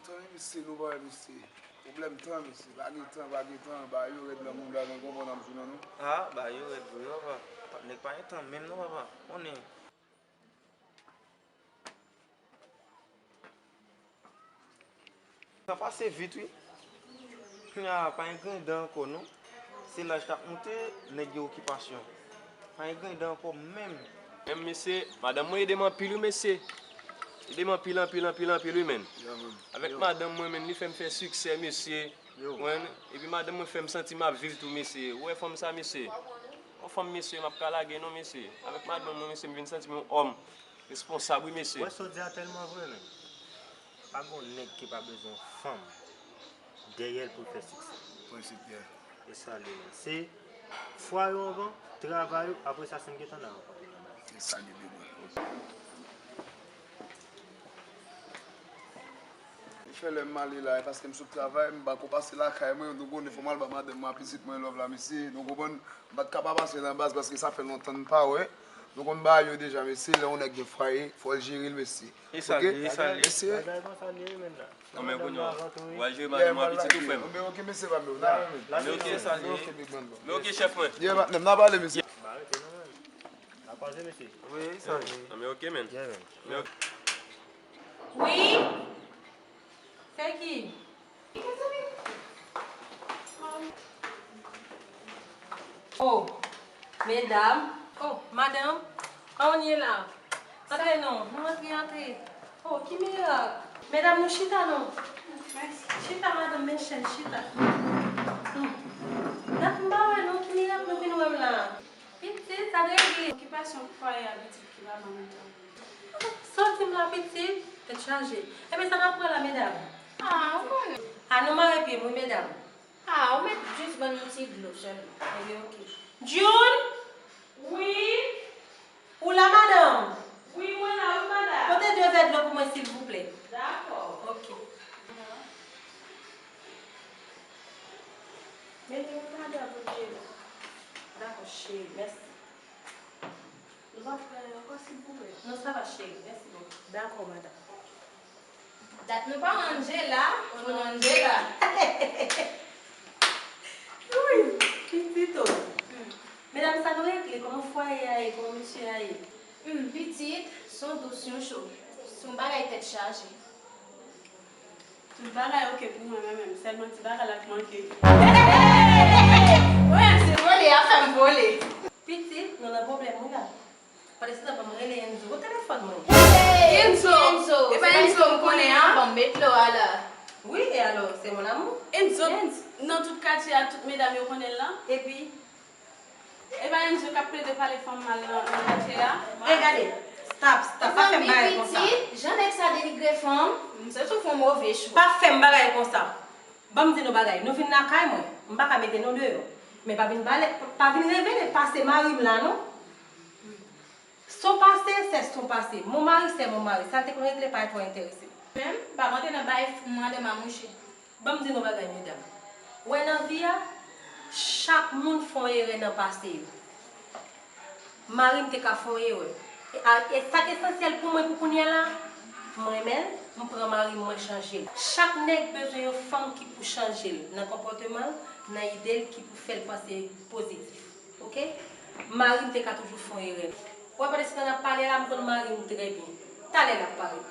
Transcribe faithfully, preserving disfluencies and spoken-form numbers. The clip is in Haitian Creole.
Tan wi mesye, nou pa wè mesye. Pwoblèm tan mesye, pa gen tan, pa gen tan, ba yo rèd nan mouda nou, konprann ap jounen nou. A, ba yo rèd vre papa. Nèg pa gen tan menm non papa. Konnen. Tan pase vit wi. Kounye a pa gen grenn dan ankò non. Se laj k ap moute, nèg gen okipasyon. Pa gen grenn dan ankò menm. Menm mesye, madanm mwen ede m anpil wi mesye. Ede m anpil, anpil, anpil, anpil wi menn. Avèk madanm mwen menn, li fè m fè siksè mesye. Ou konprann? Epi madanm mwen fè m santi m ap viv tou mesye. Ou wè fanm sa mesye? Yon fanm mesye, m ap ka lage non mesye. Avèk madanm mwen mesye, m vin santi m yon òm responsab wi mesye. Wè sa w di a tèlman vre menn. Pa gon nèg ki pa bezwen yon fanm dèyè l pou l fè siksè. Prensip, yeah. E sa l ye menn. Se fwaye w anvan, travay ou, apre sa se m gentan la ankò. E sa l ye, bebe. Li fè lè m ale la, e paske m sot travay, m pako pase lakay mwen, nou konnen fò m al ba madanm mwen ak pitit mwen love la, mesye, nou konprann? M pa t ka pa pase nan baz paske sa fè lontan n pa wè. Nou konn bagay yo deja, mesye, lè yon nèg gen fwaye, fò l jere l, mesye. E sa l ye, e sa l ye. Mesye. Bagay konsa l ye wi menn la. Nan men kounye a, w al jere madanm ou ak pitit ou frè m. Anben oke mesye pa m yo, nan men. Anben oke, e sa l ye. Anben oke chèf mwen. Yeah, patnè m, n a pale mesye. N a kwaze mesye. Wi, e sa l ye. Anben oke menn. Yeah menn. Wi? Se ki? Oh, medam. Oh, madanm. Kòman n ye la? Antre non, nou antre, antre. Oh, ki mirak. Medam, nou chita non. Chita, madanm, men chèz, chita. Hmm. Dat m pa wè nou, ki mirak nou vin wè m la? Pitit, sa t regle. Okipasyon fwaye a pitit ki pa ban m tan. Sòti m la pitit, tèt chaje. Ebyen sa n ap pran la medam? Ah, ou konnen. Ah, nou mare pye m wi medam. Ah, ou mèt jis ban n yon ti dlo sèlman. Ebyen oke. June? Wi? Ou la madanm? Wi, mwen la wi madanm. Pote de vè dlo pou mwen silvouplè. Dakò. Oke. Mete yon padè pou June. Dakò, cheri, mèsi. Nou pa pran ankò, silvouplè? Non, sa va, cheri. Mèsi bokou. Dakò, madanm. Dat nou pa wè Angela, ou nan Angela. Wi, pitit o. Hmm. Medam, sa nou regle? Kòman fwaye a ye? Kòman mesye a ye? Hmm, pitit, se yon dous, se yon cho. Se yon bagay tèt chaje. Tout bagay oke pou mwen, mwen menm. Sèlman ti bagay la k manke. Mwen menm, se vole a fè m vole. Pitit, nou nan pwoblèm wi la. Pandan se tan, ban m rele Enzo telefòn mwen. Enzo! Enzo! E pa Enzo m konnen an? Ban m met lo a la. Wi, e alò, c'est mon amour. Enzo, nan tout katye a, tout medam yo konnen l lan. Epi? E pa Enzo k ap plede pale fanm mal nan, nan katye a? E gade, stop, stop, pa fè m bagay konsa. Zanmi pitit, jan nèg sa denigre fanm, m santi w fè yon move chwa. Pa fè m bagay konsa. Ban m di nou bagay, nou vin lakay mwen, m pa ka mete nou deyò. Men pa vin pale, pa vin revele pase mari m la non. Son pase, c'est son passé. Mon mari, c'est mon mari. Sa l te konn regle pa twò enterese m. Menm, m pa rantre nan bagay madanm a mouche. Ban m di nou bagay, medam. Wè nan vi a, chak moun fè yon erè nan pase yo. Mari m te ka fè yon erè. E a, e sa k esansyèl pou mwen pou kounye a la, m renmen l, m pran mari m, mwen chanje l. Chak nèg bezwen yon fanm ki pou chanje l nan konpòteman l, nan ide l, ki pou fè l panse pozitif. Oke? Mari m te ka toujou fè yon erè. Ou wè pandan se tan n ap pale la, m konn mari m trè byen. Talè l ap parèt.